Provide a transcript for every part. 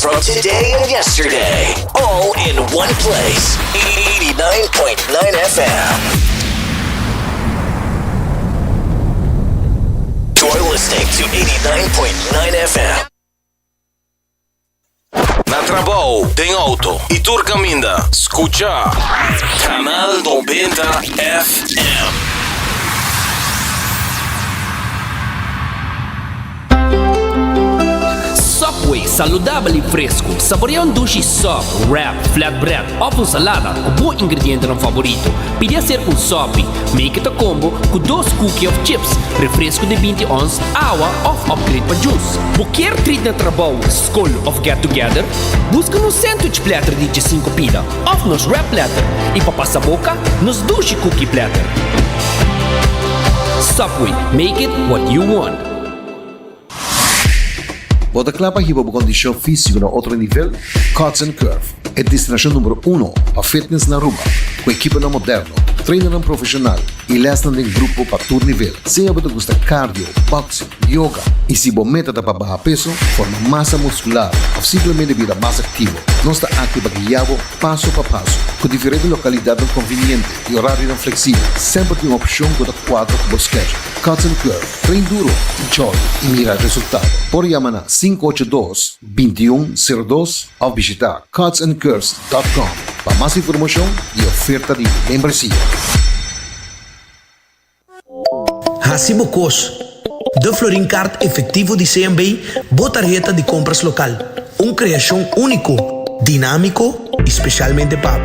from today and yesterday, all in one place. 89.9 FM. You're listening to 89.9 FM. Na trabou, den auto y tur caminda, scucha Canal 90 FM. Subway, saludabel y fresco. Saborea un dushi sub, wrap, flatbread of un salada cu bo ingredientenan favorito. Pidi hacer un sopi. Make it a combo cu dos cookie of chips, refresco di binti ons, awa of upgrade pa juice. Bo kier treat na trabou, skol of get together? Buska nos sandwich platter di djesinku pida of nos wrap platter y pa pasa boca, nos dushi cookie platter. Subway, make it what you want. Bo ta kla pa hiba bo kondishon físiko na otro nivel? Cuts and Curve, e destinashon numero uno pa fitness na Aruba, ku ekiponan moderno, trainernan profeshonal i lèsnan den grupo pa tur nivel. Sea bo ta gusta cardio, boxing, yoga i si bo meta ta pa baha peso, forma masa muskular òf simplemente bira mas aktivo, nos ta aki pa guia bo paso pa paso. Ku diferente lokalidatnan konviniente i orarionan fleksibel, semper tin un opshon ku ta kuadra ku bo schedule. Cuts and Curve, train duro, enjoy i mira resultado. Por yama na 582 2102 òf bishita cutsandcurves dòt com pa mas informashon i oferta di membresia. Hasi bo kos. De Florin Card Efectivo di CMB, bo tarheta di compras local. Un creacion unico, dinamico y specialmente pa bo.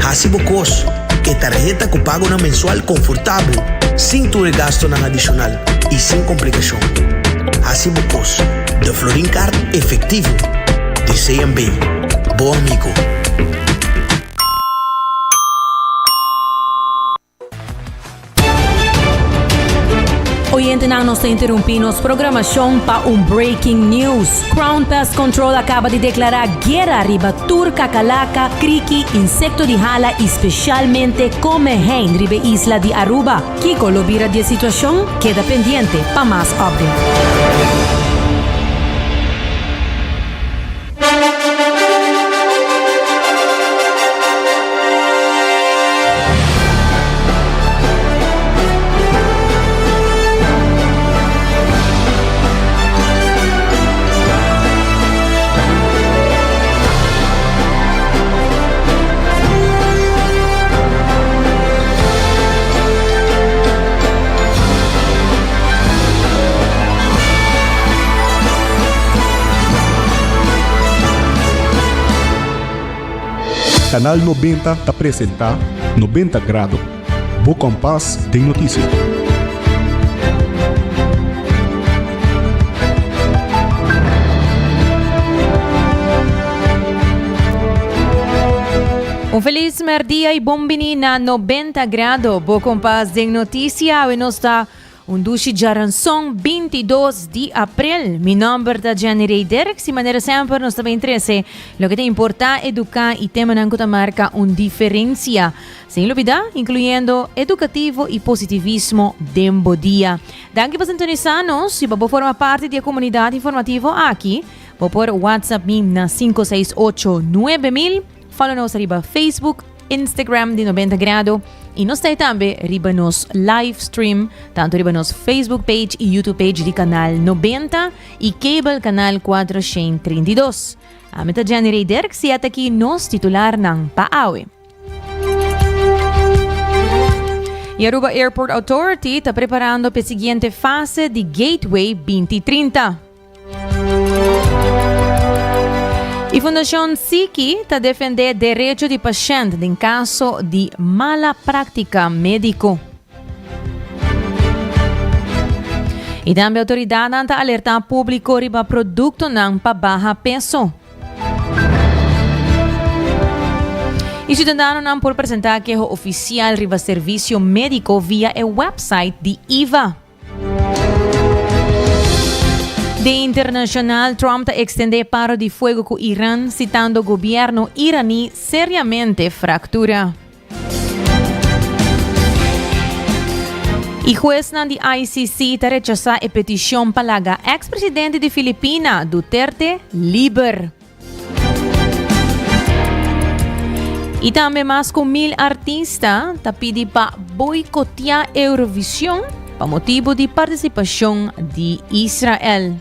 Hasi bo kos. E tarheta cu pagonan mensual confortabel, sin tur e gastonan adicional y sin complicacion. Hasi bo kos. De Florin Card Efectivo di CMB. Bo amigo. Oyentenan nos ta interrumpí nos programacion pa un breaking news. Crown Pest Control acaba di declara guera riba tur kakalaka, kriki, insecto di hala y specialmente komehein riba e isla di Aruba. Kiko lo bira di e situacion? Keda pendiente pa mas update. Canal 90 ta presenta 90 Grado, bo kompas den notisia. Un feliz merdia y bon bini na 90 Grado, bo kompas den notisia. Awe nos ta Un dushi djaranson 22 di april. Mi nomber ta Jenny Ray Dirks y manera semper nos ta bin trece loke ta importa, educa y temanan cu ta marca un diferencia. Sin lubida, incluyendo educativo y positivismo den bo dia. Danki pa sintonisa nos. Si bo por forma parti di e comunidad informativo aki, bo por WhatsApp mi na 568 9000. Follow nos riba Facebook, Instagram di 90 Grado y nos ta tambe riba nos live stream, tanto riba nos Facebook page y YouTube page di Canal 90 y Cable Canal 432. Ami ta Jenny Ray Dirks y ata aki nos titularnan pa awe. Y Aruba Airport Authority ta preparando p'e siguiente fase di Gateway 2030. E Fundacion Siki ta defende derecho di pashent den caso di mala practica medico. Y tambe autoridadnan ta alerta publico riba productonan pa baha peso. Y ciudadanonan por presenta keho oficial riba servicio medico via e website di IVA. De internacional, Trump ta extende paro di fuego cu Iran, citando gobierno iraní seriamente fractura. Y jueznan di ICC ta rechasa e peticion pa laga ex-presidente di Filipina, Duterte, liber. Y tambe mas cu mil artista ta pidi pa boicotea Eurovision pa motibo di participacion di Israel.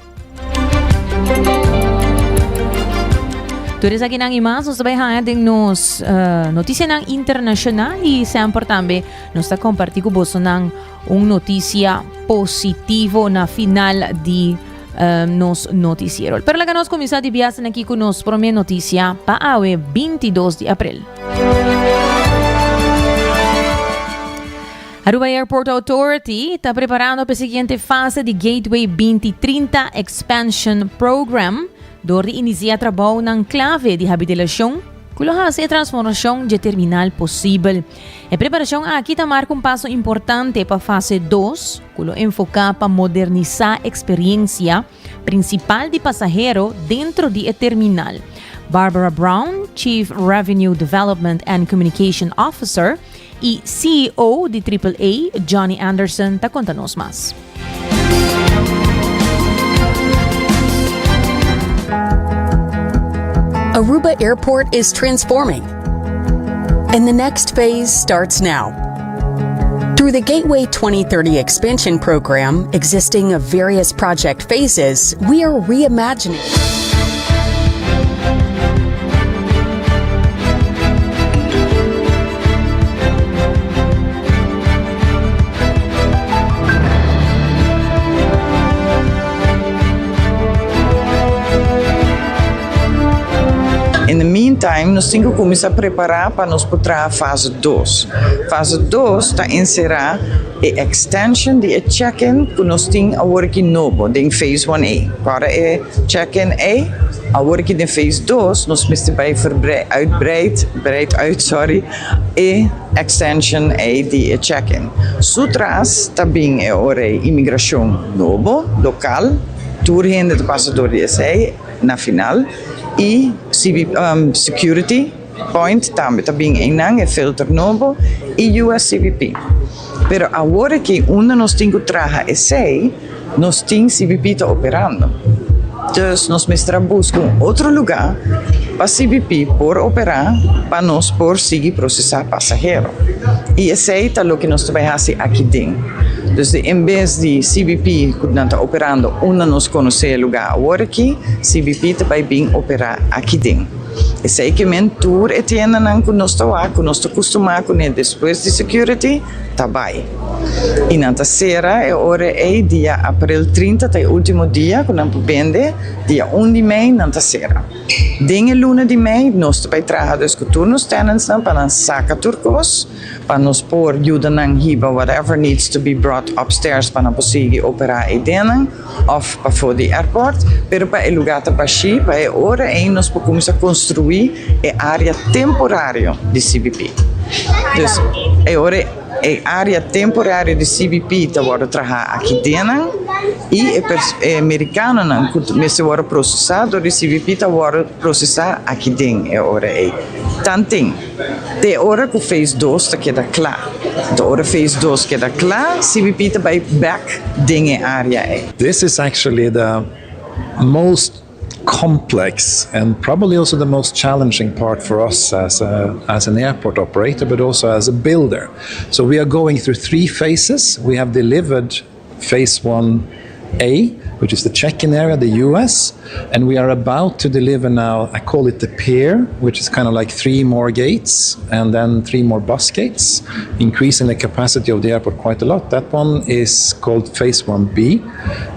Tur esakinan y mas nos ta bay haya den nos uh, noticianan internacional y semper tambe nos ta comparti cu bosonan un noticia positivo na final di uh, nos noticiero. Pero laga nos cuminsa di biasen aki cu nos prome noticia pa awe 22 di april. Aruba Airport Authority ta preparando pa e siguiente fase di Gateway 2030 Expansion Program dor di inicia trabounan clave di habitelacion cu lo haci e transformacion dje terminal posibel. E preparacion aki ta marca un paso importante pa fase dos cu lo enfoca pa modernisa experiencia principal di pasahero dentro di e terminal. Barbara Brown, Chief Revenue Development and Communication Officer, y CEO di Triple A, Johnny Anderson, ta conta nos mas. Aruba Airport is transforming. And the next phase starts now. Through the Gateway 2030 expansion program, existing of various project phases, we are reimagining. In the meantime, nos tin ku kuminsá prepará pa nos por traha fase dos. Fase dos ta enserá e extension di e check-in ku nos tin awor aki nobo den phase one A. Kòrda e check-in ei? Awor aki den phase dos nos mester bai verbrei, uitbreid, breid uit, sorry, e extension ei di e check-in. Su tras ta bin e ora ei imigrashon nobo, lokal, tur hende ta pasa dor di esei na final, i CB, security. Point tambe ta bin einan, e filter nobo y USCBP. Pero awor aki unda nos tin cu traha esey, nos tin CBP ta operando. Dus nos mester a busca un otro lugar pa CBP por opera pa nos por sigui procesa pasahero. Y esey ta loke nos ta bay haci aki den. Dus di en bes di CBP cu nan ta operando unda nos conoce e lugar awor aki, CBP ta bay bin opera aki den. Esei ke men tur e tiendanan ku nos ta wak, ku nos ta kustumá kuné despues di security, ta bai. I nan ta sera e ora ei, dia aprel 30 ta e último dia ku nan por bende, dia un di mei nan ta sera. Den e luna di mei nos ta bai traha dus ku tur nos tenantsnan pa nan saka tur kos, pa nos por yuda nan hiba whatever needs to be brought upstairs pa nan por sigui operá ei dennan. Of pafó di airport, pero pa e lugá ta bashí, pa e ora ei nos por kuminsá konstruí e área temporario di CBP. Dus e ora e área temporario di CBP ta wòrdu trahá aki dennan i e e merikanonan ku mester wòrdu prosesá dor di CBP ta wòrdu prosesá aki den e ora ei. Tanten. Te ora ku phase dos ta keda kla. Te ora phase dos keda kla, CBP ta bai bèk den e área ei. This is actually the most complex and probably also the most challenging part for us as a, as an airport operator, but also as a builder. So we are going through three phases. We have delivered phase 1A, which is the check-in area, the US, and we are about to deliver now, I call it the pier, which is kind of like three more gates and then three more bus gates, increasing the capacity of the airport quite a lot. That one is called phase 1B,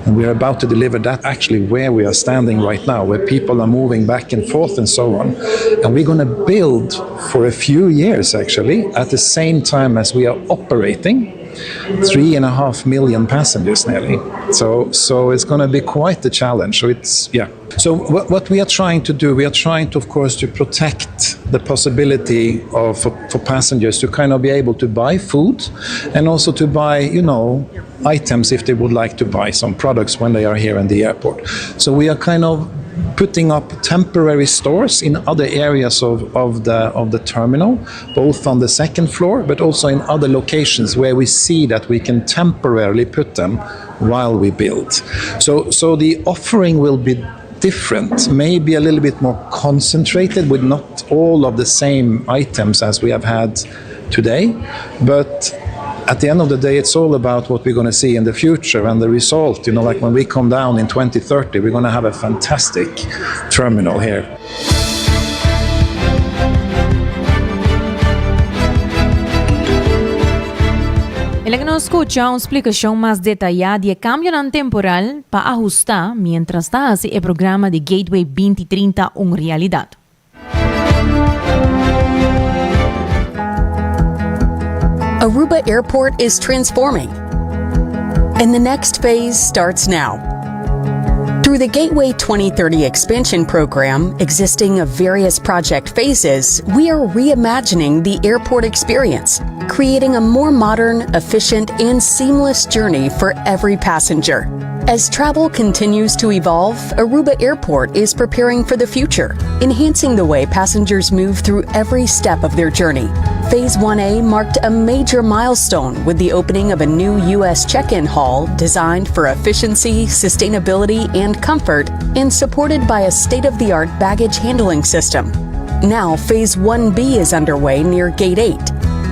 and we are about to deliver that actually where we are standing right now, where people are moving back and forth and so on. And we're going to build for a few years actually at the same time as we are operating 3.5 million passengers nearly. So, so it's going to be quite a challenge. So it's, yeah. So what, what we are trying to do, we are trying to, of course, to protect the possibility of for, for passengers to kind of be able to buy food and also to buy, you know, items if they would like to buy some products when they are here in the airport. So we are kind of putting up temporary stores in other areas of, of, the, of the terminal, both on the second floor, but also in other locations where we see that we can temporarily put them while we build. So, so the offering will be different, maybe a little bit more concentrated with not all of the same items as we have had today. But at the end of the day, it's all about what we're going to see in the future and the result. You know, like when we come down in 2030, we're going to have a fantastic terminal here. El a nos scucha un splicacion mas detaya di e cambionan temporal pa ahusta mientras ta haci e programa di Gateway 2030 un realidad. Aruba Airport is transforming. And the next phase starts now. Through the Gateway 2030 expansion program, existing of various project phases, we are reimagining the airport experience, creating a more modern, efficient, and seamless journey for every passenger. As travel continues to evolve, Aruba Airport is preparing for the future, enhancing the way passengers move through every step of their journey. Phase 1A marked a major milestone with the opening of a new U.S. check in hall designed for efficiency, sustainability, and comfort, and supported by a state of the art baggage handling system. Now, Phase 1B is underway near Gate 8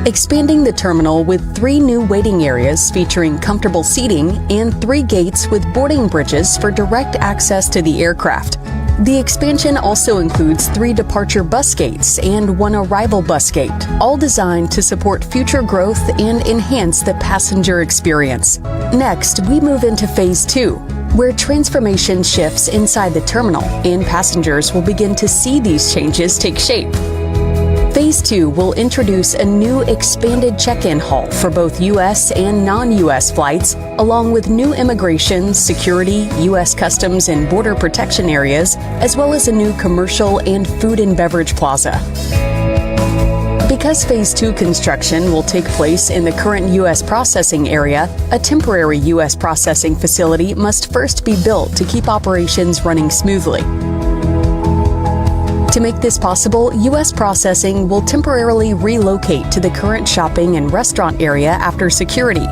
expanding the terminal with three new waiting areas featuring comfortable seating and three gates with boarding bridges for direct access to the aircraft. The expansion also includes three departure bus gates and one arrival bus gate, all designed to support future growth and enhance the passenger experience. Next, we move into Phase 2, where transformation shifts inside the terminal and passengers will begin to see these changes take shape. Phase 2 will introduce a new expanded check in hall for both U.S. and non U.S. flights, along with new immigration, security, U.S. Customs, and Border Protection areas, as well as a new commercial and food and beverage plaza. Because Phase 2 construction will take place in the current U.S. processing area, a temporary U.S. processing facility must first be built to keep operations running smoothly. To make this possible, U.S. processing will temporarily relocate to the current shopping and restaurant area after security.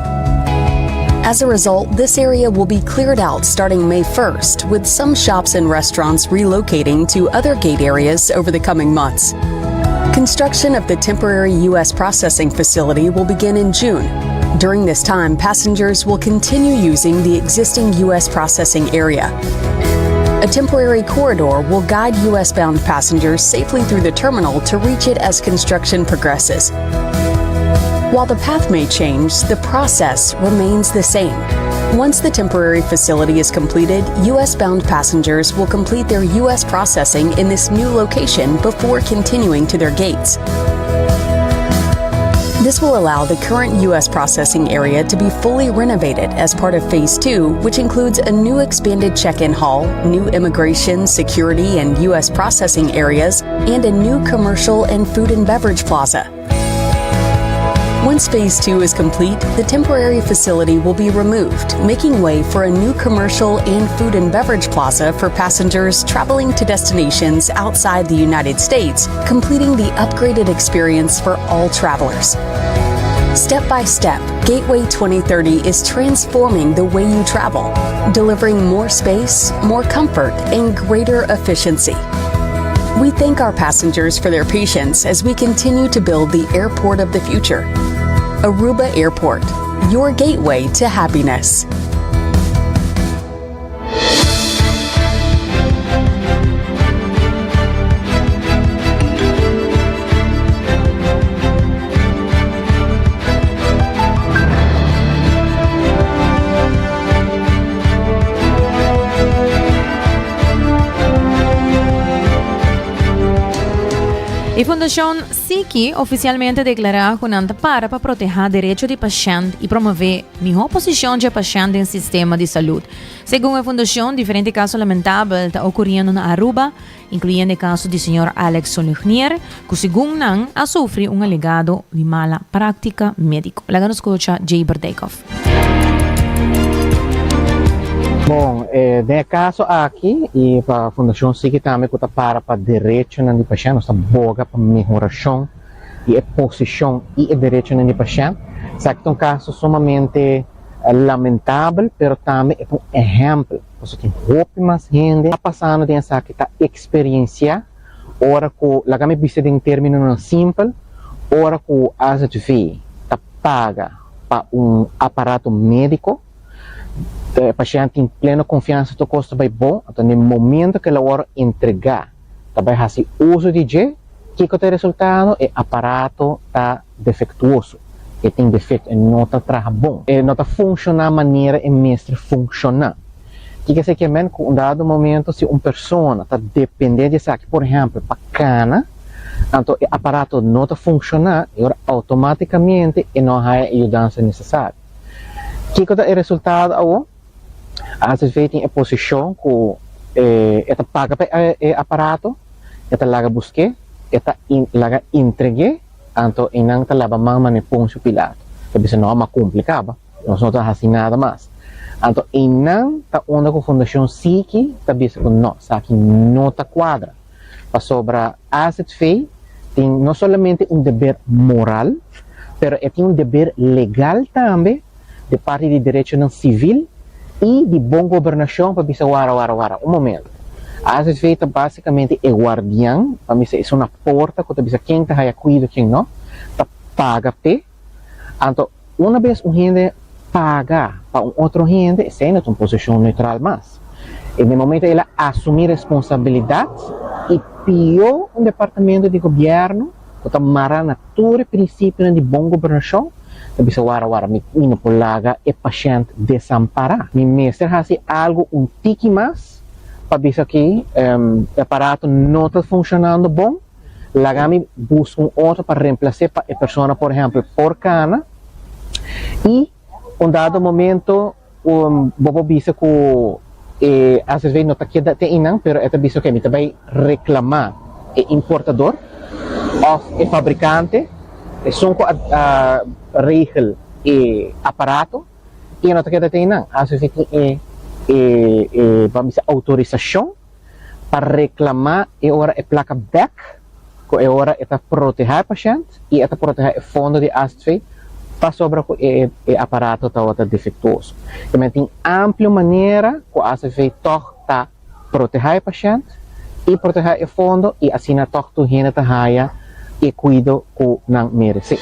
As a result, this area will be cleared out starting May 1st, with some shops and restaurants relocating to other gate areas over the coming months. Construction of the temporary U.S. processing facility will begin in June. During this time, passengers will continue using the existing U.S. processing area. A temporary corridor will guide U.S. bound passengers safely through the terminal to reach it as construction progresses. While the path may change, the process remains the same. Once the temporary facility is completed, U.S. bound passengers will complete their U.S. processing in this new location before continuing to their gates. This will allow the current U.S. processing area to be fully renovated as part of Phase 2, which includes a new expanded check in hall, new immigration, security, and U.S. processing areas, and a new commercial and food and beverage plaza. Once Phase 2 is complete, the temporary facility will be removed, making way for a new commercial and food and beverage plaza for passengers traveling to destinations outside the United States, completing the upgraded experience for all travelers. Step by step, Gateway 2030 is transforming the way you travel, delivering more space, more comfort, and greater efficiency. We thank our passengers for their patience as we continue to build the airport of the future. Aruba Airport, your gateway to happiness. E Fundacion Siki oficialmente a declara cu nan ta para pa proteha derecho di pashent y promove miho posicion dje pashent den sistema di salud. Segun e fundacion, diferente caso lamentabel ta ocuriendo na Aruba, incluyendo e caso di señor Alex Solugnier, cu segun nan a sufri un alegado di mala practica medico. Laga nos scucha Jay Berdijkhoff. Bon, den e kaso aki i pa Fundashon Siki tambe ku ta para pa derechonan di pashènt, nos ta boga pa mehorashon di e posishon i e derechonan di pashènt. Esaki ta un kaso sumamente. lamentabel pero tambe e ta un ehèmpel pasobra tin hopi mas hende ta pasando den esaki ta eksperensiá ora ku laga mi bisa den términonan simpel ora ku azv ta paga pa un aparato médiko e pashènt tin pleno konfiansa tur kos ta bai bon anto na e momento ku el a wòrdu entregá ta bai hasi uso di dje, kiko ta e resultado? E aparato ta defektuoso, e tin defekto, e no ta traha bon, e no ta funshoná manera e mester funshoná. Kiko esei ke men? Ku un dado momento si un persona ta dependé di esaki, por ehèmpel pa kana, anto e aparato no ta funshoná, e ora outomátikamente e no haña e yudansa nesesario. Kiko ta e resultado awor? AZV tin e posishon ku e ta paga pa e aparato, e ta laga busk'é, e ta laga entreg'é, anto einan ta laba man manera Poncio Pilato. Ta bisa no, m'a kumpli kaba, nos no ta hasi nada mas. Anto einan ta unda ku Fundashon Siki ta bisa ku no, esaki no ta kuadra, pasobra AZV tin no solamente un deber moral, pero e tin un deber legal tambe di parti di derechonan sivil i di bon gobernashon pa bisa wara wara wara un momento. AZV ta basikamente e guardian, pa mi bisa esun na porta ku ta bisa ken ta haya kuido ken no, ta paga p'e. Anto una bes un hende paga pa un otro hende esei no ta un posishon neutral mas. E den momento el a asumí responsabilidat i pió un departamento di gobièrnu ku ta mará na tur e prinsipionan di bon gobernashon, ta bisa wara wara mi mi no por laga e pashènt desampará. Mi mester hasi algu un tiki mas pa bisa ki e aparato no ta funshonando bon, laga mi buska un otro pa remplas'é pa e persona por ehèmpel por kana i un dado momento Bo por bisa ku e AZV no ta keda te einan, pero e ta bisa oke mi ta bai reklamá e importador òf e fabrikante, esun ku a regel e aparato i e no ta keda te einan. AZV tin e e bo a bisa outorisashon pa reklamá e ora e plaka bèk ku e ora e ta protehá e pashènt i e ta protehá e fondo di azv pasobra ku e e aparato tabata defektuoso. Tambe tin amplio manera ku azv tòg ta protehá e pashènt i protehá e fondo i asina tòg tur hende ta haya e kuido ku nan meresé.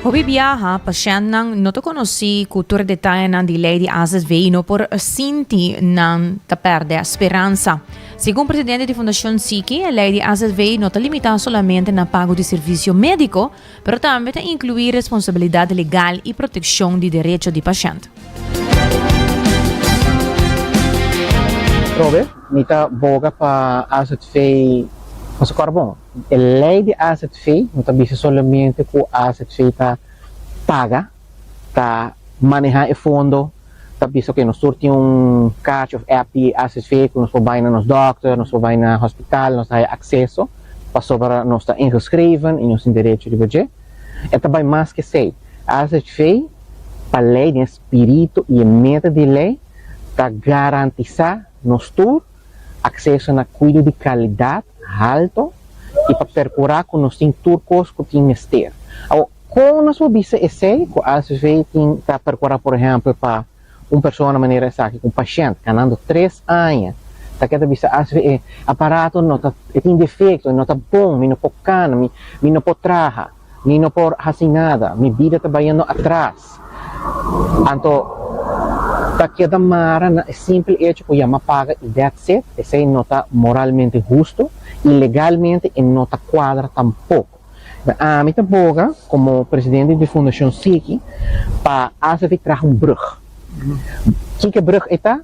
Hopi biaha pashèntnan no ta konosí ku tur e detayenan di lei di azv i no por sinti nan ta pèrdè speransa. Segun presidente di Fundashon Siki, e lei di azv no ta limitá solamente na pago di servisio médiko, pero tambe ta inkluí responsabilidat legal i protekshon di derecho di pashènt. Robe, mi ta boga pa azv pasobra bon, e lei di azv no ta bisa solamente ku azv ta paga, ta maneha e fondo, ta bisa oke nos tur tin un kaartje of app di azv ku nos por bai na nos dòkter, nos por bai na hospital, nos ta haya akseso pasobra nos ta ingeschreven i nos tin derecho riba dje. E ta bai mas ke esei. Azv pa lei den e spiritu i e meta di lei ta garantisá nos tur akseso na kuido di kalidat halto i pa perkurá ku nos tin tur kos ku tin mester. Awor, kon nos por bisa esei ku azv tin ta perkurá por ehèmpel pa un persona manera esaki, un pashènt kanando tres aña ta keda bisa azv e aparato no ta e tin defekto, e no ta bon, mi no por kana, mi mi no por traha, mi no por hasi nada, mi bida ta bayendo atras. Anto ta keda mara na e simpel echo ku ya m'a paga i that's it, esei no ta moralmente husto i legalmente e no ta kuadra tampoko. Ami ta boga komo presidente di Fundashon Siki pa AZV traha un brug. Kiko e brug ei ta?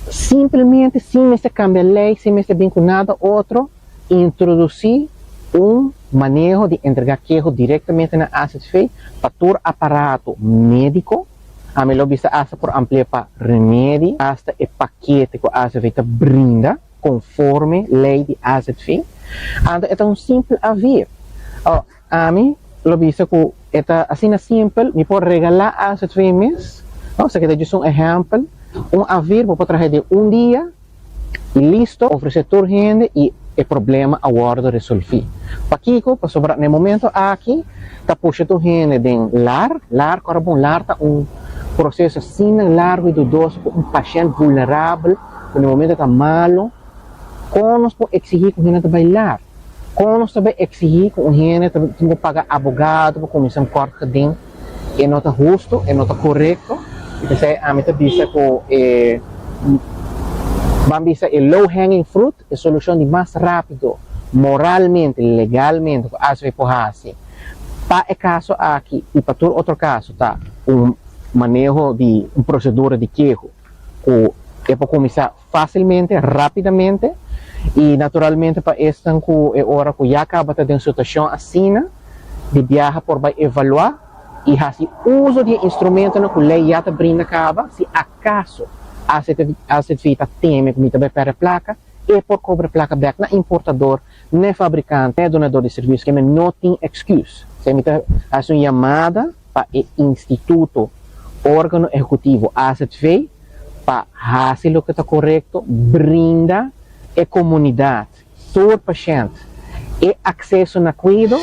Simplemente sin mester kambia lei, sin mester bin ku nada otro, introdusí un maneho di entregá keho direktamente na AZV pa tur aparato médiko. Ami lo bisa asta por ampli'é pa remedi, asta e pakete ku AZV ta brinda. Conforme ley di azv. Anto e ta un simpel avir. Awor, ami lo bisa cu e ta asina simpel, mi por regala azv mes, no, esaki ta djis un ehempel, un avir bo por traha den un dia y listo, ofrece tur hende y. e problema a wòrdu resolví. Pakiko? Pasobra na e momento aki ta pusha tur hende den lar, lar kòrda bon, lar ta un proseso asina largu i dudoso ku un pashènt vulnerabel ku na e momento ta malu, kon nos por eksigí ku hende ta bai lar? Kon nos ta bai eksigí ku un hende ta tin ku paga abogado pa kuminsá un kòrt geding? E no ta hustu, e no ta korekto. I p'esei ami ta bisa ku e, ban bisa e low hanging fruit, e solushon di mas rápido, moralmente, legalmente ku ACV por hasi pa e kaso aki i pa tur otro kaso ta un maneho di un prosedura di keho ku e por kuminsá fásilmente, rápidamente i naturalmente pa esnan ku e ora ku ya kaba ta den situashon asina di biaha por bai evaluá i hasi uso di e instrumentonan ku lei ya ta brinda kaba si akaso AZV ta teme ku mi ta bai pèrdè plaka e por kobra plaka bèk na importador, na e fabrikante, na e dunador di servisio keme no tin èksküs. Esei mi ta hasi un yamada pa e instituto, órgano ehekutivo AZV pa hasi loke ta korekto, brinda e komunidat, tur pashènt, e akseso na kuido.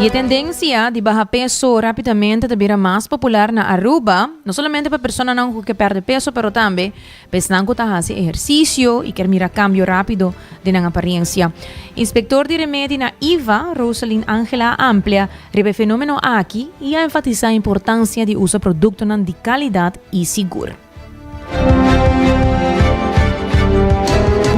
E tendencia di baha peso rapidamente ta bira mas popular na Aruba, no solamente pa personanan cu ke perde peso, pero tambe pa esnan cu ta haci ehercicio y kier mira cambio rapido den nan apariencia. Inspector di remedi na IVA, Roselyn Angela a amplia riba e fenomeno aki y a enfatisa e importancia di usa productonan di calidad y sigur.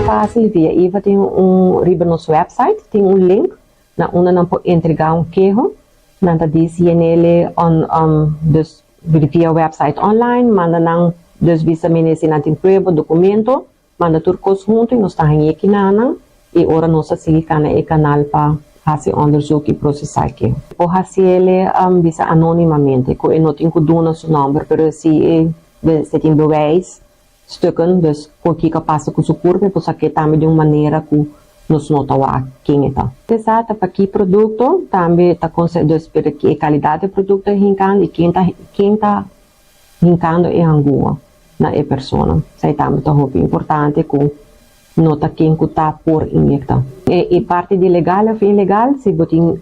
Fácil via IVA tin un riba nos website tin un link na unda nan por entrega un keho. Nan ta dis yenele on dus via website online manda nan dus bisa mene si nan tin prueba documento Manda tur kos huntu i nos ta hañ'é kinanan i ora nos a sigui kana e kanal pa hasi onderzoek i prosesá e keho. Por hasiele bisa anónimamente ku e no tin ku duna su nòmber pero si e si e tin bewijs stukken dus ku kiko a pasa ku su kurpa e por sak'é tambe di un manera ku nos no ta wak ken e ta. Esei ta pa ki produkto tambe ta konse dus pero ki e kalidat di e produkto e hinkando i ken ta ken ta hinkando e hangua na e persona. Esei tambe ta hopi importante ku no ta ken ku ta por inyekta. E parti di legal of ilegal, si bo tin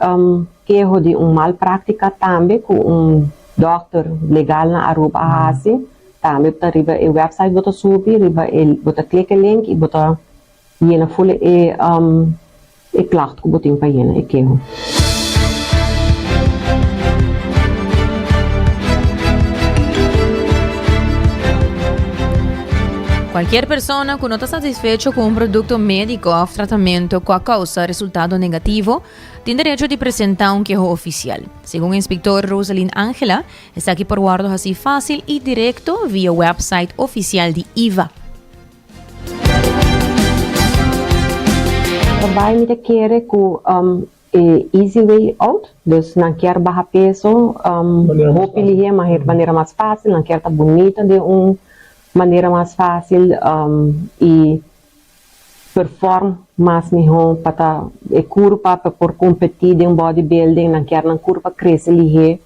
keho di un mal praktika tambe ku un dòkter legal na Aruba a hasi, tambe ta riba e website bo ta subi, riba e bo ta klik e link i bo ta yena ful e E klacht ku bo tin pa yena e keho. Cualkier persona cu no ta satisfecho cu un producto medico of tratamento cu a causa resultado negativo, tin derecho di presenta un keho oficial. Segun inspector Rosalyn Angela, esaki por wordo haci facil y directo via website oficial di IVA. Daarbij mi ta kere ku e easy way out, dus nan kier baha peso hopi lihé manera mas fásil, nan kier ta bunita den un manera mas fásil i perform mas mihó pa ta e kurpa pa por kompetí den bodybuilding, nan kier nan kurpa krese lihé.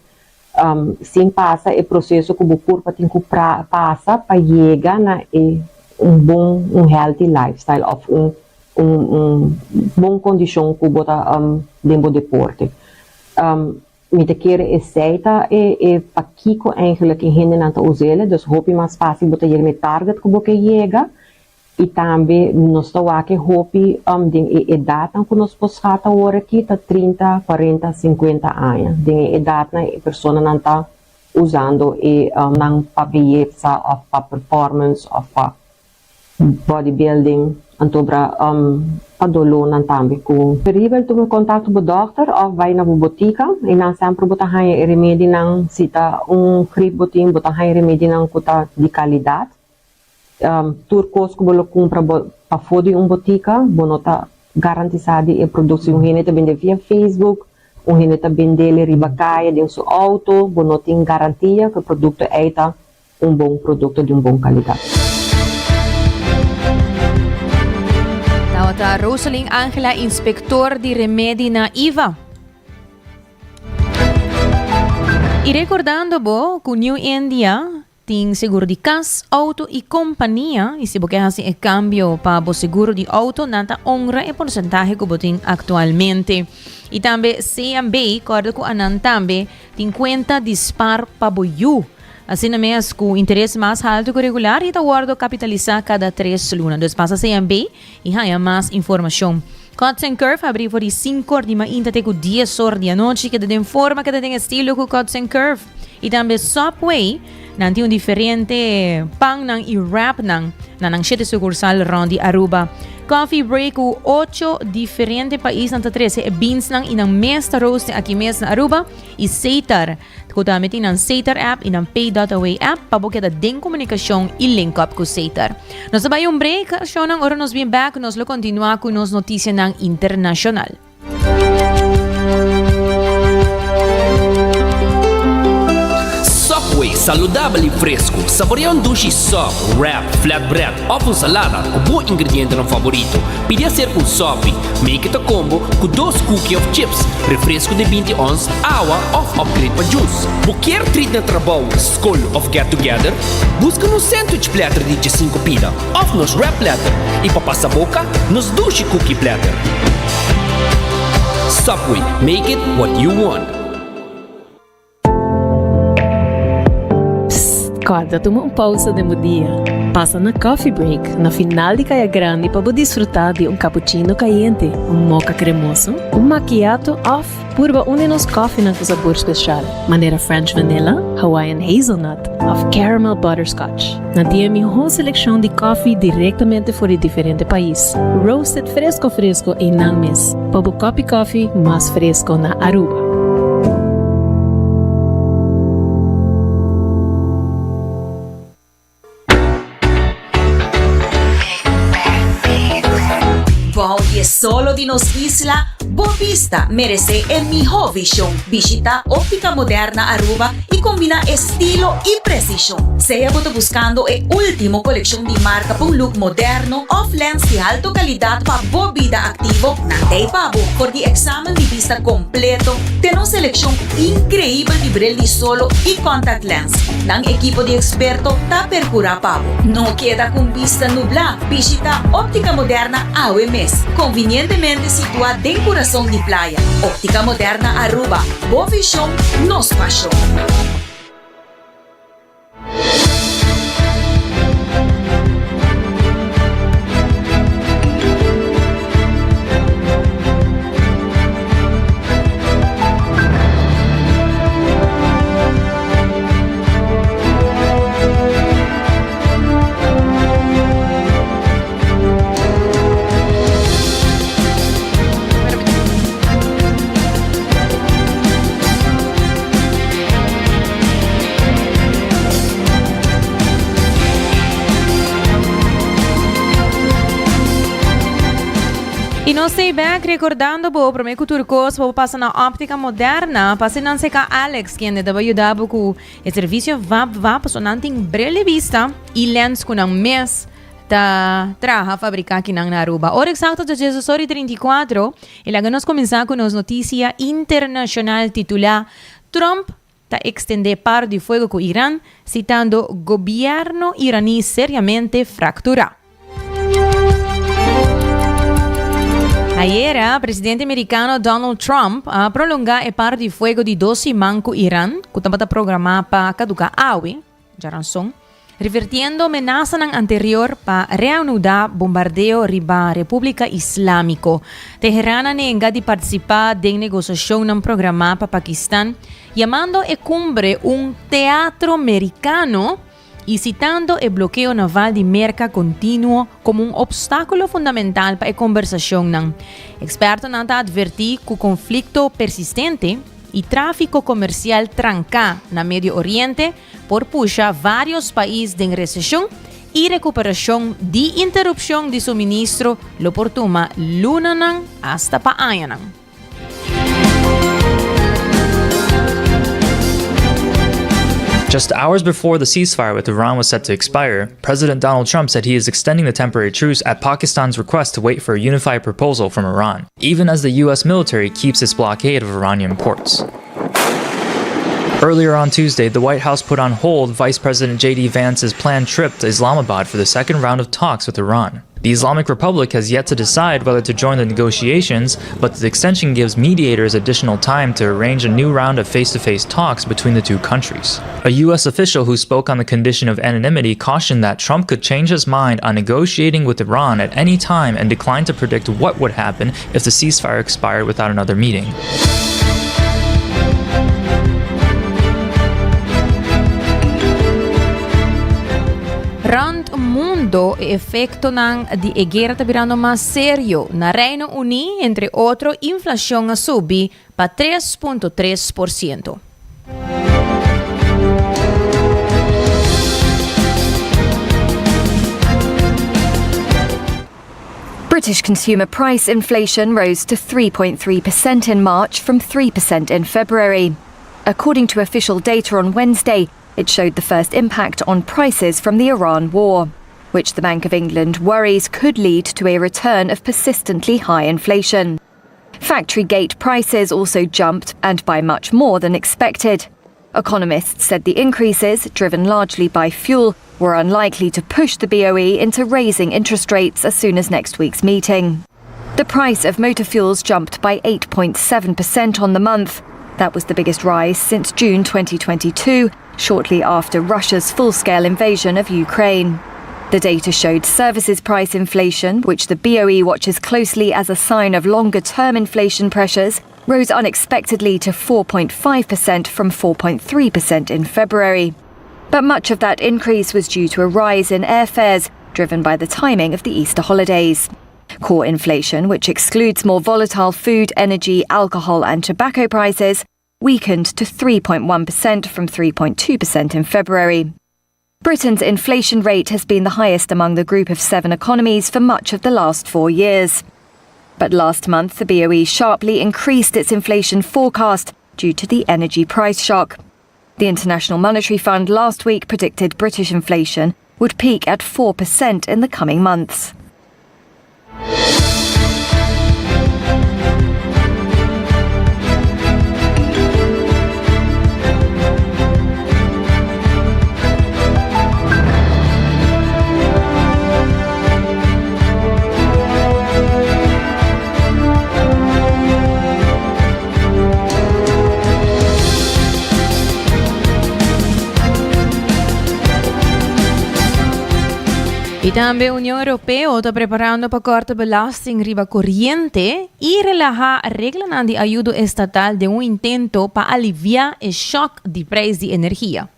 Sin pasa e proseso ku bo kurpa tin ku pasa pa yega na e un bon, un healthy lifestyle òf un un bon kondishon ku bo ta den bo deporte. Mi ta kere esei ta e e pakiko eigenlijk e hendenan ta us'ele, dus hopi mas fácil bo ta yega na e target ku bo ke yega i tambe nos ta wak e hopi den e edatnan ku nos por schat awor aki ta trinta, kuarenta, sinkuenta aña. Den e edatnan e personanan ta usando e nan pa beyesa òf pa performance òf pa bodybuilding anto bra pa dolónan tambe ku preferibel tuma kontakto bo dòkter òf bai na bo botika i nan semper bo ta haña e remedinan si ta un grip bo tin bo ta haña remedinan ku ta di kalidat tur kos ku bo lo kumpra bo pafó di un botika bo no ta garantisá di e produkto si un hende ta bende via Facebook un hende ta bendele riba kaya den su outo bo no tin garantia ku e produkto ei ta un bon produkto di un bon kalidat. Tabata Roselyn Angela, inspektor di remedi na IVA. I rekordando bo ku New India tin seguro di kas, outo i kompania i si bo ke hasi e kambio pa bo seguro di outo nan ta honra e porsentahe ku bo tin aktualmente. I tambe CMB kòrda ku anan tambe tin kuenta di spar pa bo yu. Asina mes cu interes mas halto cu regular y ta wordo capitalisa cada tres luna. Dus pasa CMB y haya mas informacion. Cuts and Curve habri for di cinco or di mainta te cu dies or di anochi. Keda den forma, keda den estilo cu Cuts and Curve. Y tambe Subway, nan tin un diferente pannan y wrapnan na nan shete sucursal rond di Aruba. Coffee Break cu ocho diferente paisnan ta trece e beansnan y nan mes ta roasten aki mes na Aruba. Y Seitar. Ku tambe tin nan Setar app i nan Pay.away app pa bo keda den komunikashon i link up ku Setar. Nos ta bai un break, shownan, ora nos bin bek nos lo kontinuá ku nos notisianan internashonal. Subway, saludabel i fresku. Saborea un dushi sub, wrap, flatbread òf un salada ku bo ingredientenan favorito. Pidi aser un sopi. Make it a combo ku dos cookie of chips, refresco di binti ons, awa of upgrade pa juice. Bo kier treat na trabou, skol of get together? Buska nos sandwich platter di djesinku pida of nos wrap platter i pa pasa boka, nos dushi cookie platter. Subway, make it what you want. Psst, kòrda tuma un pousa den bo dia. Pasa na Coffee Break na final di Kaya Grandi pa bo disfrutá di un cappuccino kayente, un mocha kremoso, un macchiato òf purba un di nos kòfinan ku sabor speshal, manera French Vanilla, Hawaiian Hazelnut òf Caramel Butterscotch. Nan tin e mihó selekshon di kòfi direktamente for di diferente pais, roasted fresko fresko einan mes, pa bo kòpi kòfi mas fresko na Aruba. Bou di e solo di nos isla, bo bista meresé e mihó vishon. Bishitá Óptica Moderna Aruba i kombiná estilo i presishon. Sea bo ta buskando e último kolekshon di marka pa un look moderno òf lens di alto kalidat pa bo bida aktivo, nan ta ei pa bo. For di eksamen di bista kompleto te nos selekshon inkreibel di bril di solo i contact lens, nan ekipo di eksperto ta perkurá pa bo. No keda ku un bista nublá, bishitá Óptica Moderna awe mes, konvinientemente situá den kurason di playa. Óptica Moderna Aruba, bo vishon, nos pashon. Y nos stay back recordando bo prome cu tur cos bo pasa na Optica Moderna pasa nan seca Alex kende ta ayuda bo cu e servicio vap vap so nan tin bril di vista y lens cu nan mes ta traha fabrica akinan na Aruba. Ora exacto ta djesos ora y 34 y laga nos cuminsa cu nos noticia internacional titula Trump ta extende paro di fuego cu Iran citando gobierno Irani seriamente fractura. Ayera, presidente merikano Donald Trump a prolongá e paro di fuego di dos siman ku Iran, ku tabata programá pa kaduká awe, djaranson, revertiendo menasanan anterior pa reanudá bombardeo riba Repúblika Islámiko. Teheran a nenga di partisipá den negosiashonnan programá pa Pakistan, yamando e kumbre un teatro merikano i sitando e blokeo naval di Merka kontinuo komo un opstákulo fundamental pa e kombersashonnan. Ekspertonan ta atvertí ku konflikto persistente i tráfiko komersial tranká na Medio Oriente por pusha vários pais den reseshon i rekuperashon di interupshon di suministro lo por tuma lunanan asta pa añanan. Just hours before the ceasefire with Iran was set to expire, President Donald Trump said he is extending the temporary truce at Pakistan's request to wait for a unified proposal from Iran, even as the U.S. military keeps its blockade of Iranian ports. Earlier on Tuesday, the White House put on hold Vice President J.D. Vance's planned trip to Islamabad for the second round of talks with Iran. The Islamic Republic has yet to decide whether to join the negotiations, but the extension gives mediators additional time to arrange a new round of face to face talks between the two countries. A U.S. official who spoke on the condition of anonymity cautioned that Trump could change his mind on negotiating with Iran at any time and declined to predict what would happen if the ceasefire expired without another meeting. Rond mundo e efectonan di e guera ta birando mas serio. Na Reino Uni, entre otro, inflacion a subi pa 3.3%. British consumer price inflation rose to 3.3% in March from 3% in February. According to official data on Wednesday, it showed the first impact on prices from the Iran war, which the Bank of England worries could lead to a return of persistently high inflation. Factory gate prices also jumped and by much more than expected. Economists said the increases, driven largely by fuel, were unlikely to push the BOE into raising interest rates as soon as next week's meeting. The price of motor fuels jumped by 8.7% on the month. That was the biggest rise since June 2022, shortly after Russia's full scale invasion of Ukraine. The data showed services price inflation, which the BOE watches closely as a sign of longer term inflation pressures, rose unexpectedly to 4.5% from 4.3% in February. But much of that increase was due to a rise in airfares, driven by the timing of the Easter holidays. Core inflation, which excludes more volatile food, energy, alcohol, and tobacco prices, weakened to 3.1% from 3.2% in February. Britain's inflation rate has been the highest among the group of seven economies for much of the last four years. But last month, the BOE sharply increased its inflation forecast due to the energy price shock. The International Monetary Fund last week predicted British inflation would peak at 4% in the coming months. I tambe Union Europeo ta preparando pa corta belasting riba coriente y relaha reglanan di ayudo estatal den un intento pa alivia e shock di prijs di energia.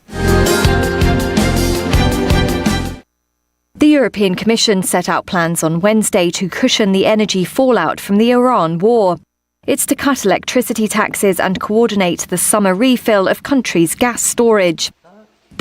The European Commission set out plans on Wednesday to cushion the energy fallout from the Iran war. It's to cut electricity taxes and coordinate the summer refill of countries' gas storage.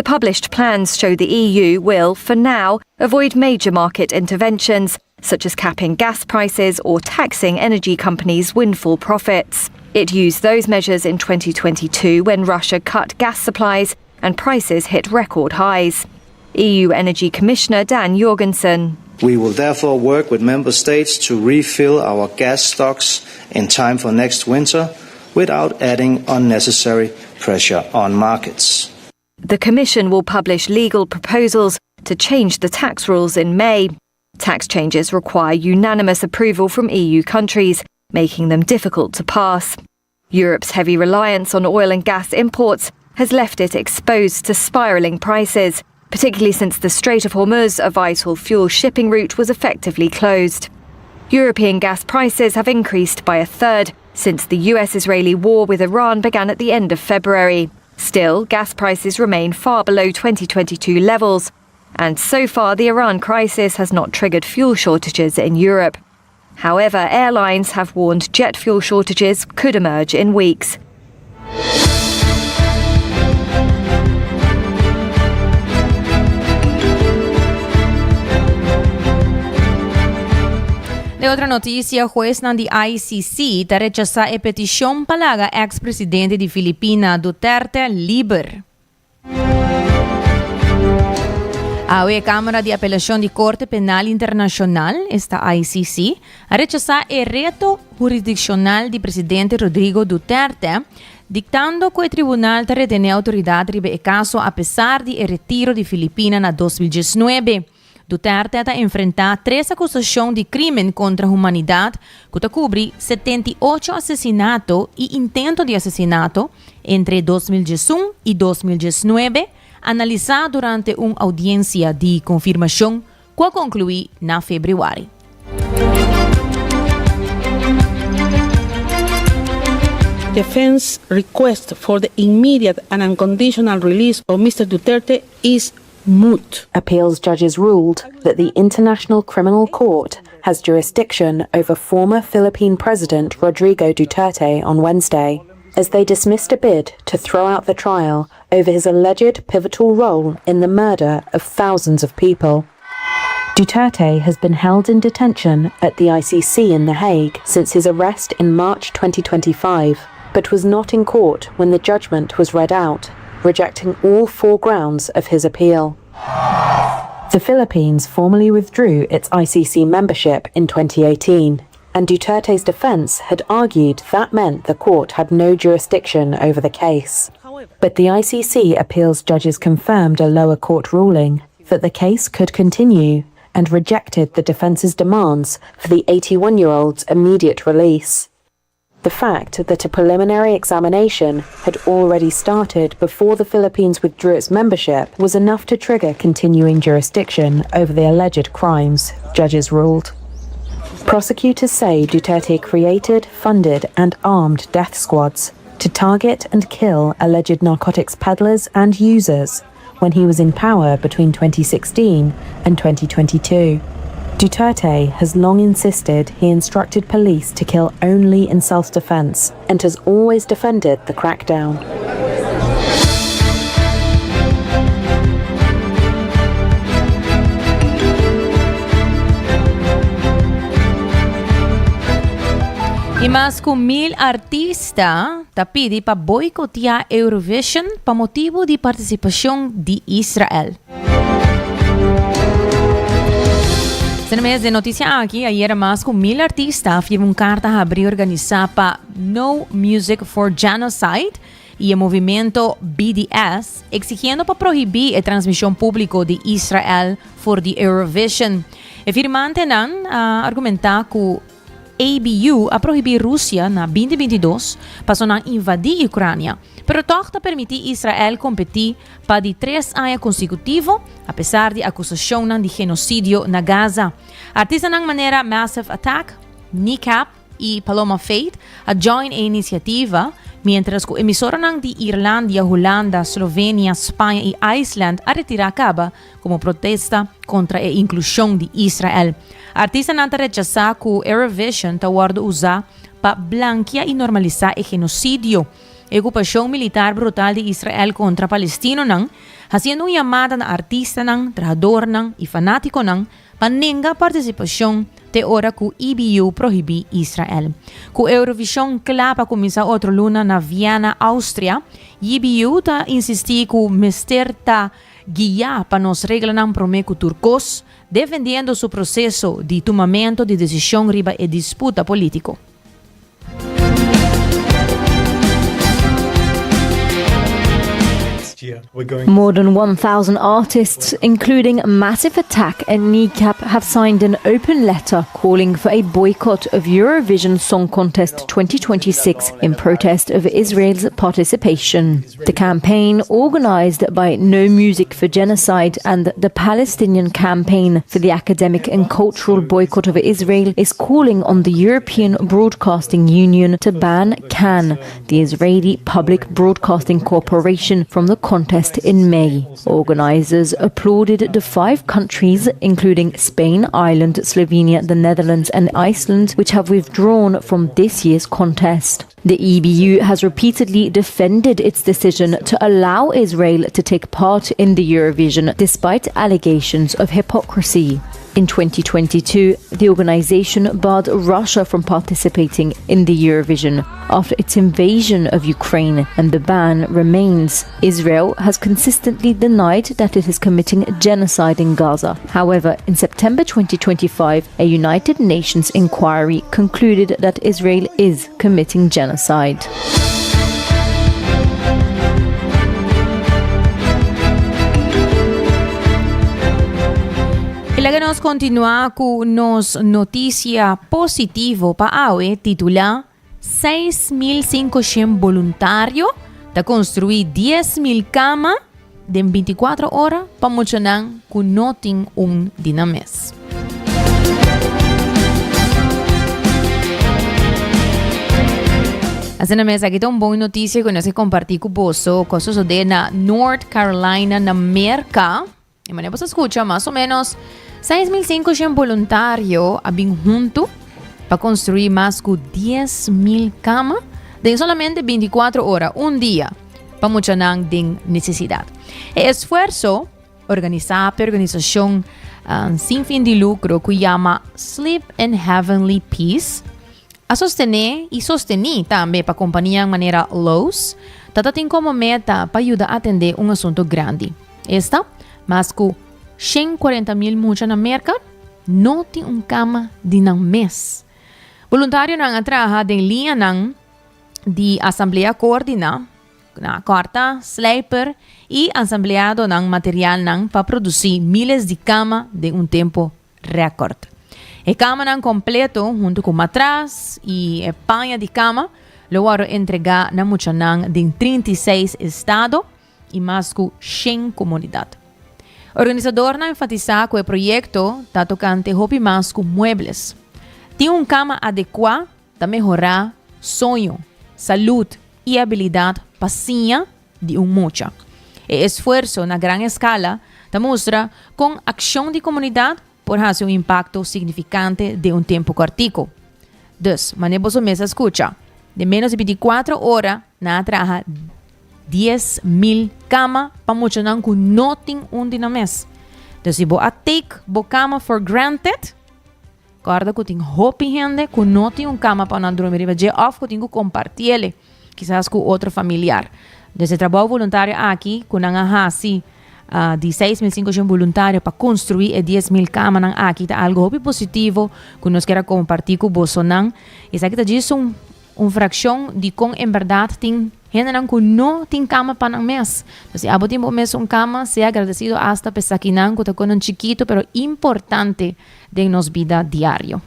The published plans show the EU will, for now, avoid major market interventions, such as capping gas prices or taxing energy companies' windfall profits. It used those measures in 2022 when Russia cut gas supplies and prices hit record highs. EU Energy Commissioner Dan Jorgensen. We will therefore work with member states to refill our gas stocks in time for next winter without adding unnecessary pressure on markets. The Commission will publish legal proposals to change the tax rules in May. Tax changes require unanimous approval from EU countries, making them difficult to pass. Europe's heavy reliance on oil and gas imports has left it exposed to spiraling prices, particularly since the Strait of Hormuz, a vital fuel shipping route, was effectively closed. European gas prices have increased by a third since the US Israeli war with Iran began at the end of February. Still, gas prices remain far below 2022 levels, and so far the Iran crisis has not triggered fuel shortages in Europe. However, airlines have warned jet fuel shortages could emerge in weeks. Den otro noticia, huesnan di ICC ta rechasa e peticion pa laga ex-presidente di Filipina Duterte liber. Awe e Cámara di Apelacion di Corte Penal Internacional, esta ICC, a rechasa e reto hurisdiccional di presidente Rodrigo Duterte, dictando cu e tribunal ta retene autoridad riba e caso apesar di e retiro di Filipina na 2019. Duterte ta enfrentá tres akusashon di krímen kontra humanidat ku ta kubri 78 asesinato i intento di asesinato entre 2011 i 2019, analisá durante un oudiensia di konfirmashon ku a konkluí na febrüari. Defense request for the immediate and unconditional release of Mr. Duterte is moot. Appeals judges ruled that the International Criminal Court has jurisdiction over former Philippine President Rodrigo Duterte on Wednesday, as they dismissed a bid to throw out the trial over his alleged pivotal role in the murder of thousands of people. Duterte has been held in detention at the ICC in The Hague since his arrest in March 2025, but was not in court when the judgment was read out, rejecting all four grounds of his appeal. The Philippines formally withdrew its ICC membership in 2018, and Duterte's defense had argued that meant the court had no jurisdiction over the case. But the ICC appeals judges confirmed a lower court ruling that the case could continue and rejected the defense's demands for the 81 year old's immediate release. The fact that a preliminary examination had already started before the Philippines withdrew its membership was enough to trigger continuing jurisdiction over the alleged crimes, judges ruled. Prosecutors say Duterte created, funded, and armed death squads to target and kill alleged narcotics peddlers and users when he was in power between 2016 and 2022. Duterte has long insisted he instructed police to kill only in self defense and has always defended the crackdown. I mas ku 1000 artista ta pidi pa boikotiá Eurovision pa motibu di partisipashon di Israel. Sena mes den notisia aki, ayera mas ku 1000 artista a firma un karta habrí organisá pa No Music for Genocide i e movimento BDS, eksigiendo pa prohibí e transmishon públiko di Israel for di Eurovision. E firmantenan a argumentá ku EBU a prohibí Rusia na 2022 paso nan invadí Ucrania, pero tòg ta permití Israel kompetí pa di tres aña konsekutivo apesar di akusashonnan di genosidio na Gaza. Artistanan manera Massive Attack, Kneecap i Paloma Faith a join e inisiativa, miéntras ku emisoranan di Irlandia, Hulanda, Slovenia, Spaña i IJsland a retirá kaba komo protesta kontra e inklushon di Israel. Artistanan ta rechasá ku Eurovision ta wòrdu usá pa blankia i normalisá e genosidio, e okupashon militar brutal di Israel kontra palestinonan, hasiendo un yamada na artistanan, trahadornan i fanátikonan pa nenga partisipashon te ora ku EBU prohibí Israel. Ku Eurovision kla pa kuminsá otro luna na Viena, Austria, EBU ta insistí ku mester ta Guiá pa nos reglanan promé ku tur kos, defendiendo su proseso di tumamentu di desishon riba e disputa polítiko. More than 1,000 artists, including Massive Attack and Kneecap, have signed an open letter calling for a boycott of Eurovision Song Contest 2026 in protest of Israel's participation. The campaign, organized by No Music for Genocide and the Palestinian Campaign for the Academic and Cultural Boycott of Israel, is calling on the European Broadcasting Union to ban Kan, the Israeli Public Broadcasting Corporation, from the contest in May. Organizers applauded the five countries, including Spain, Ireland, Slovenia, the Netherlands, and Iceland, which have withdrawn from this year's contest. The EBU has repeatedly defended its decision to allow Israel to take part in the Eurovision despite allegations of hypocrisy. In 2022, the organization barred Russia from participating in the Eurovision after its invasion of Ukraine, and the ban remains. Israel has consistently denied that it is committing genocide in Gaza. However, in September 2025, a United Nations inquiry concluded that Israel is committing genocide. Y laga nos continua cu nos noticia positivo pa awe titula 6.500 boluntario ta construi 10.000 cama den 24 ora pa muchanan cu no tin un di nan mes. Asina mes, aki ta un bon noticia cu nos ke comparti cu boso cu a sosode na North Carolina na Merca. E manera boso a scucha, mas o menos 6.500 boluntario a bin hunto pa construi mas cu 10.000 cama den solamente 24 ora, un dia, pa muchanan den necesidad. E esfuerzo organisa pa e organisacion sin fin di lucro cu yama Sleep in Heavenly Peace, A sostené i sostení tambe pa kompanianan manera Lowe's, ta ta tin komo meta pa yuda atendé un asuntu grandi. Esta, mas ku 140 mil mucha na Merka no tin un kama di nan mes. Boluntarionan a traha den liñanan di asamblea koordiná, na kòrta, slijper i asambleadonan materialnan pa produsí miles di kama den un tempu Record. E kamanan kompleto huntu ku matras i e paña di kama lo wòrdu entregá na muchanan den 36 estado i mas ku shen komunidat. Organisadornan a enfatisá ku e proyekto ta tokante hopi mas ku muebles. Tin un kama adekuá ta mehorá soño, salud i abilidat pa siña di un mucha. E esfuerso na gran eskala ta mustra kon akshon di komunidat por hasi un impakto signifikante den un tempu kòrtiku. Dus, manera boso mes a skucha, den ménos di bintikuatro ora nan a traha 10,000 kama pa muchanan ku no tin un di nan mes. Dus si bo a take bo kama for granted, kòrda ku tin hopi hende ku no tin un kama pa nan drumi riba dje òf ku tin ku kompartiel. Kisas ku otro familiar. Des e trabou voluntario aki ku nan a hasi di 6.500 boluntario pa konstruí e 10.000 kamanan aki ta algu hopi positivo ku nos kier a kompartí ku bosonan. Esaki ta djis un un frakshon di kon en bèrdat tin hendenan ku no tin kama pa nan mes. Entonces si abo tin bo mes un kama, sea agradesido asta pa esakinan ku ta konan chikitu pero importante den nos bida diario.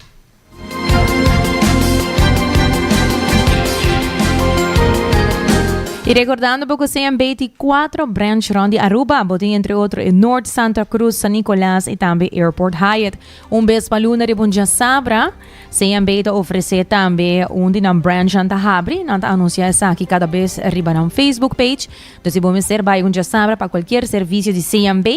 Y recordando bo cu CMB tin cuatro branch rond di Aruba. Bo tin entre otro e Noord, Santa Cruz, San Nicolas y tambe Airport Hyatt. Un bes pa luna riba un djasabra, CMB ta ofrece tambe un di nan branchnan ta habri. Nan ta anuncia esaki cada bes riba nan Facebook page. Dus si bo mester bay un djasabra pa cualkier servicio di CMB,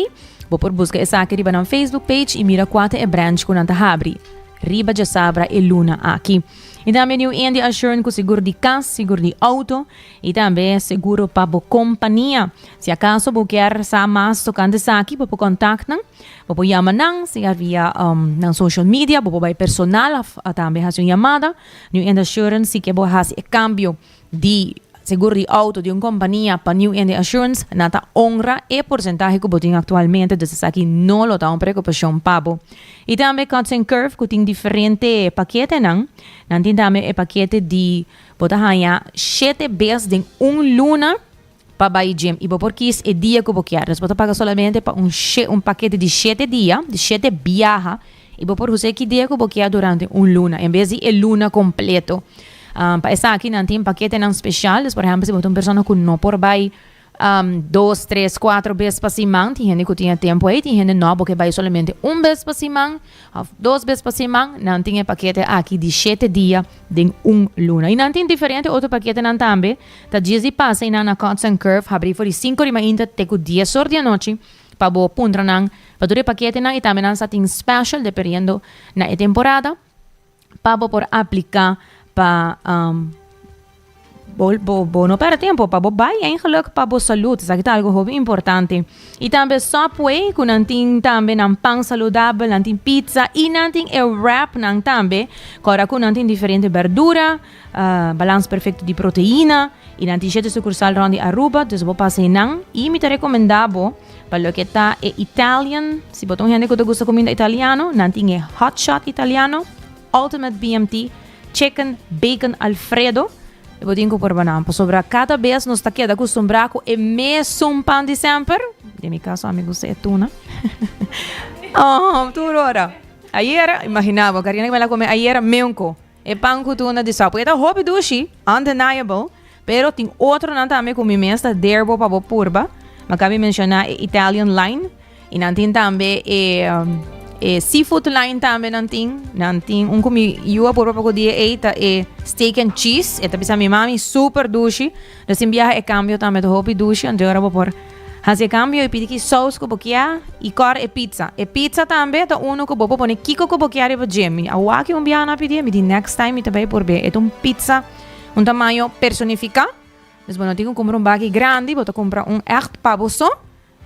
bo por busca esaki riba nan Facebook page y mira cua ta e branch cu nan ta habri. Riba djasabra e luna aki. I tambe New India Assurance ku seguro di kas, seguro di outo i tambe seguro pa bo kompania. Si akaso bo kier sa mas tokante esaki bo por kontakt nan, bo por yama nan sea via nan social media, bo por bai personal of tambe hasi un yamada. New India Assurance si ke bo hasi e kambio di seguro di auto di un compania pa New India Assurance, nan ta honra e porcentahe cu bo tin actualmente, dus esaki no lo ta un preocupacion pa bo. Y tambe Cuts and Curve cu tin diferente paketenan, nan tin tambe e pakete di bo ta haya shete bes den un luna. pa bai gym y bo por kies e dia cu bo kier. Dus bo ta paga solamente pa un un pakete di shete dia, di shete biaha y bo por usa e ki dia cu bo kier durante un luna en bes di e luna completo. Pa esaki nan tin paketenan special, dus por ehempel si bo ta un persona cu no por bai Dos, tres, cuatro bes pa siman. Tin hende cu tin e tempo ey, tin hende no. Bo ke bay solamente un bes pa siman of dos bes pa siman. Nan tin e pakete aki di shete dia den un luna. Y nan tin diferente otro paketenan tambe. Ta djis di pasa y nan na Cuts and Curve habri for di cinco di mainta te cu dies or di anochi pa bo puntra nan pa tur e paketenan y tambe nan sa tin special dependiendo na e temporada. Pa bo por aplica pa bo bo bo no perde tempo pa bo bai eigenlijk pa bo salud esaki ta algo hopi importante y tambe Subway cu nan tin tambe nan pan saludabel nan tin pizza y nan tin e wrap nan tambe cu ora cu nan tin diferente berdura balans perfecto di proteina y nan tin shete sucursal rond di Aruba dus bo pasa eynan y mi ta recomenda bo Pa loke ta e Italian, si bo ta un hende ku ta gusta kuminda italiano, nan tin e hot shot italiano, ultimate BMT, chicken bacon alfredo. E bo tin ku purba nan, pasobra kada bes nos ta keda kustumbrá ku e mesun pan di semper. Den mi kaso ami gusta e tuna. Oh, tur ora. Ayera, imagina bo, Karina ku mi a kome ayera meunko. E pan ku tuna di Subway ta hopi dushi, undeniable. Pero tin otronan tambe ku mi mes ta derbo pa bo purba. Ma kabi menshoná e Italian line. I nan tin tambe e, e seafood line tambe nan tin. Nan tin un ku mi yu a purba poko dia ei ta e steak and cheese. E ta bisa mi mami super dushi. Dus tin biaha e kambio tambe ta hopi dushi. Anto ora bo por hasi e kambio i pidi ki saus ku bo kia i kòr e pizza. E pizza tambe ta unu ku bo por pone kiko ku bo kia riba dje. Mi a wak un biaha nan a pidi mi di next time mi ta bai purbe. E ta un pizza. Un tamaño personificá. Dus bo no tin ku kumpra un baki grandi, bo ta kumpra un ègt pa bo so.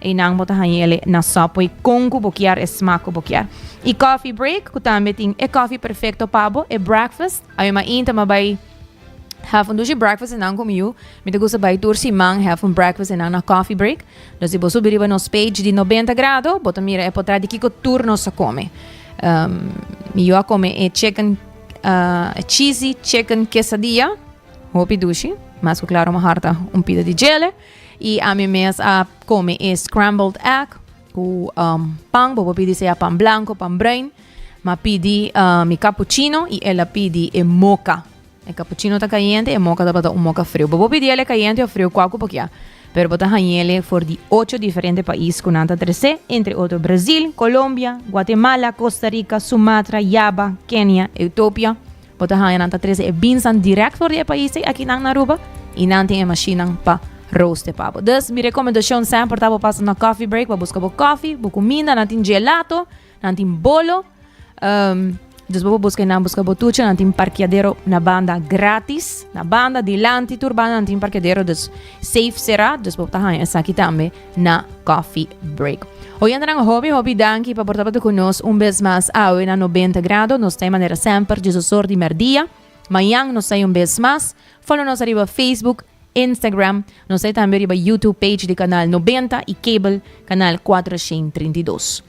Einan bo ta haña el'e na Subway kon ku bo kier, e smak ku bo kier. I Coffee Break, ku tambe tin e kòfi perfekto pa bo, e breakfast. Ami mainta mi a bai haf un dushi breakfast einan ku mi yu. Mi ta gusta bai tur siman haf un breakfast einan na Coffee Break. Dus si bo subi riba nos page di 90 Grado, bo ta mira e potret di kiko tur nos a kome. Mi yu a kome e chicken. Cheesy chicken quesadilla, hopi dushi, mas ku klaro mi harta un pida di djele. I ami mes a kome e scrambled egg ku um, pan, bo por pidi sea pan blanco, pan bruin. Ma pidi uh, mi cappuccino i el a pidi e mocha. E cappuccino ta cayente, e mocha tabata un mocha friu. Bo por pidi el cayente of friu, cual ku bo kia. Pero bo ta hañ'ele for di ocho diferente pais ku nan ta tresé, entre otro Brazil, Colombia, Guatemala, Costa Rica, Sumatra, Java, Kenia, Ethiopia. Bo ta haña nan ta trese e beansnan dirèkt for di e pais ei akinan na Aruba i nan tin e mashinnan pa roaste pa bo. Dus mi rekomendashon semper ta bo pasa na Coffee Break pa buska bo kòfi, bo kuminda, nan tin gelato, nan tin bolo. Dus bo por buska nan buska bo tucha, nan tin parkeadero na banda gratis, na banda, dilanti tur banda nan tin parkeadero, dus safe sera, dus bo ta haña esaki tambe na Coffee Break. Oyentenan hopi hopi danki pa por tabata ku nos un bes mas awe na 90 Grado, nos ta e manera semper djesos or di merdia, mañan nos ta un bes mas, follow nos ariba Facebook, Instagram, nos ta tambe riba YouTube page di Canal 90 y cable Canal 432.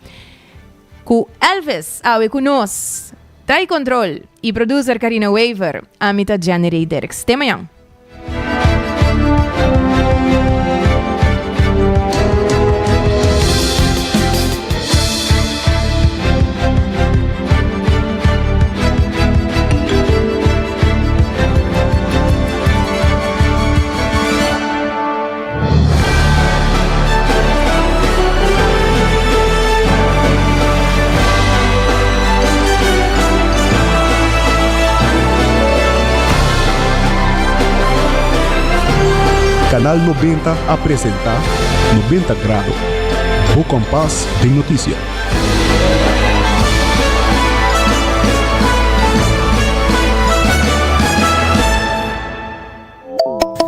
Ku Elvis awe ku nos. Trai control y producer Karina Wever. Ami ta Jenny Ray Dirks. Te mañan. Canal 90 a presenta 90 Grado, bo kompas den noticia.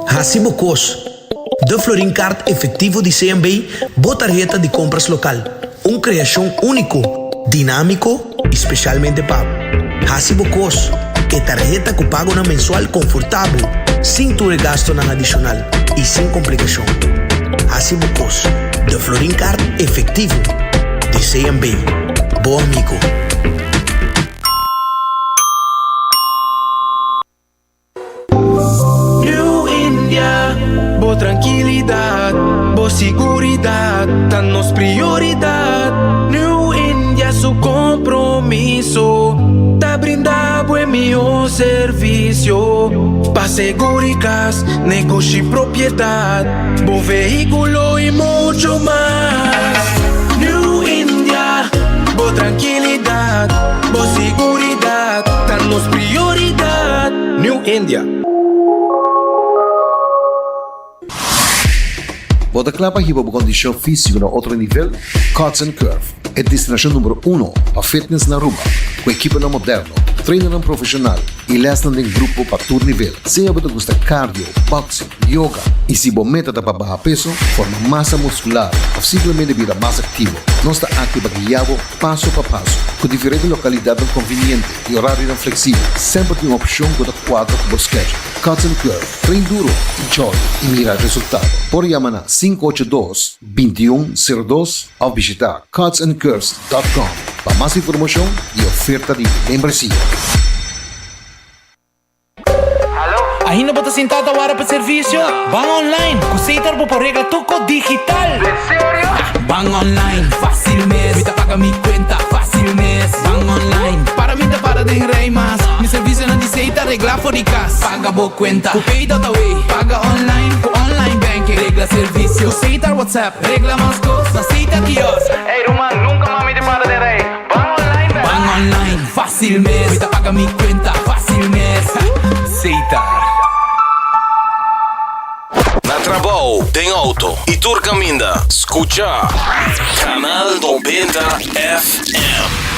Hasi bo kos. De Florin Card efectivo di CMB, bo tarheta di compras local. Un creacion unico, dinamico y specialmente pa bo. Hasi bo kos. E tarheta cu pagonan mensual confortabel, sin tur e gastonan adicional y sin complicacion. Hasi bo kos. De Florin Card efectivo di CMB. Bo amigo. New India, bo trankilidat. trankilidat, bo siguridat ta nos prioridat. New India su kompromiso ta brinda bo e mihó servisio pa seguri kas, negoshi, propiedat, bo vehíkulo i mucho mas. New India, bo trankilidat, bo siguridat ta nos prioridat. New India. Bo ta kla pa hiba bo kondishon físiko na otro nivel? Cuts and Curve, e destinashon numero uno pa fitness na Aruba, ku ekiponan moderno, trainernan profeshonal i lèsnan den grupo pa tur nivel. Sea bo ta gusta cardio, boxing, yoga i si bo meta ta pa baha peso, forma masa muskular òf simplemente bira mas aktivo, nos ta aki pa guia bo paso pa paso. Ku diferente lokalidatnan konviniente i orarionan fleksibel, semper tin un opshon ku ta kuadra ku bo schedule. Cuts and Curve, train duro, enjoy i mira resultado. Por yama na 582 2102 òf bishita cutsandcurves dot com pa mas informashon i oferta di membresia. Ainda bo ta sintá ta wara pa servisio? Ban online! Ku Setar bo por regla tur kos digital! Den serio? Ban online, fácil mes! Mi ta paga mi kuenta, fácil mes! Ban online, para mi ta para den rij mas! Mi servisionan di Setar regla for di kas! Paga bo kuenta ku Pay.awe, paga online ku online banking, regla servisio ku Setar WhatsApp, regla mas kos na Setar kiosk! Ey ruman, nunka mas mi ta para den rij! Ban online bèk! Ban online, fácil mes! Mi ta paga mi kuenta, fácil mes! Setar. Na trabou, den auto y tur caminda, scucha Canal 90 FM.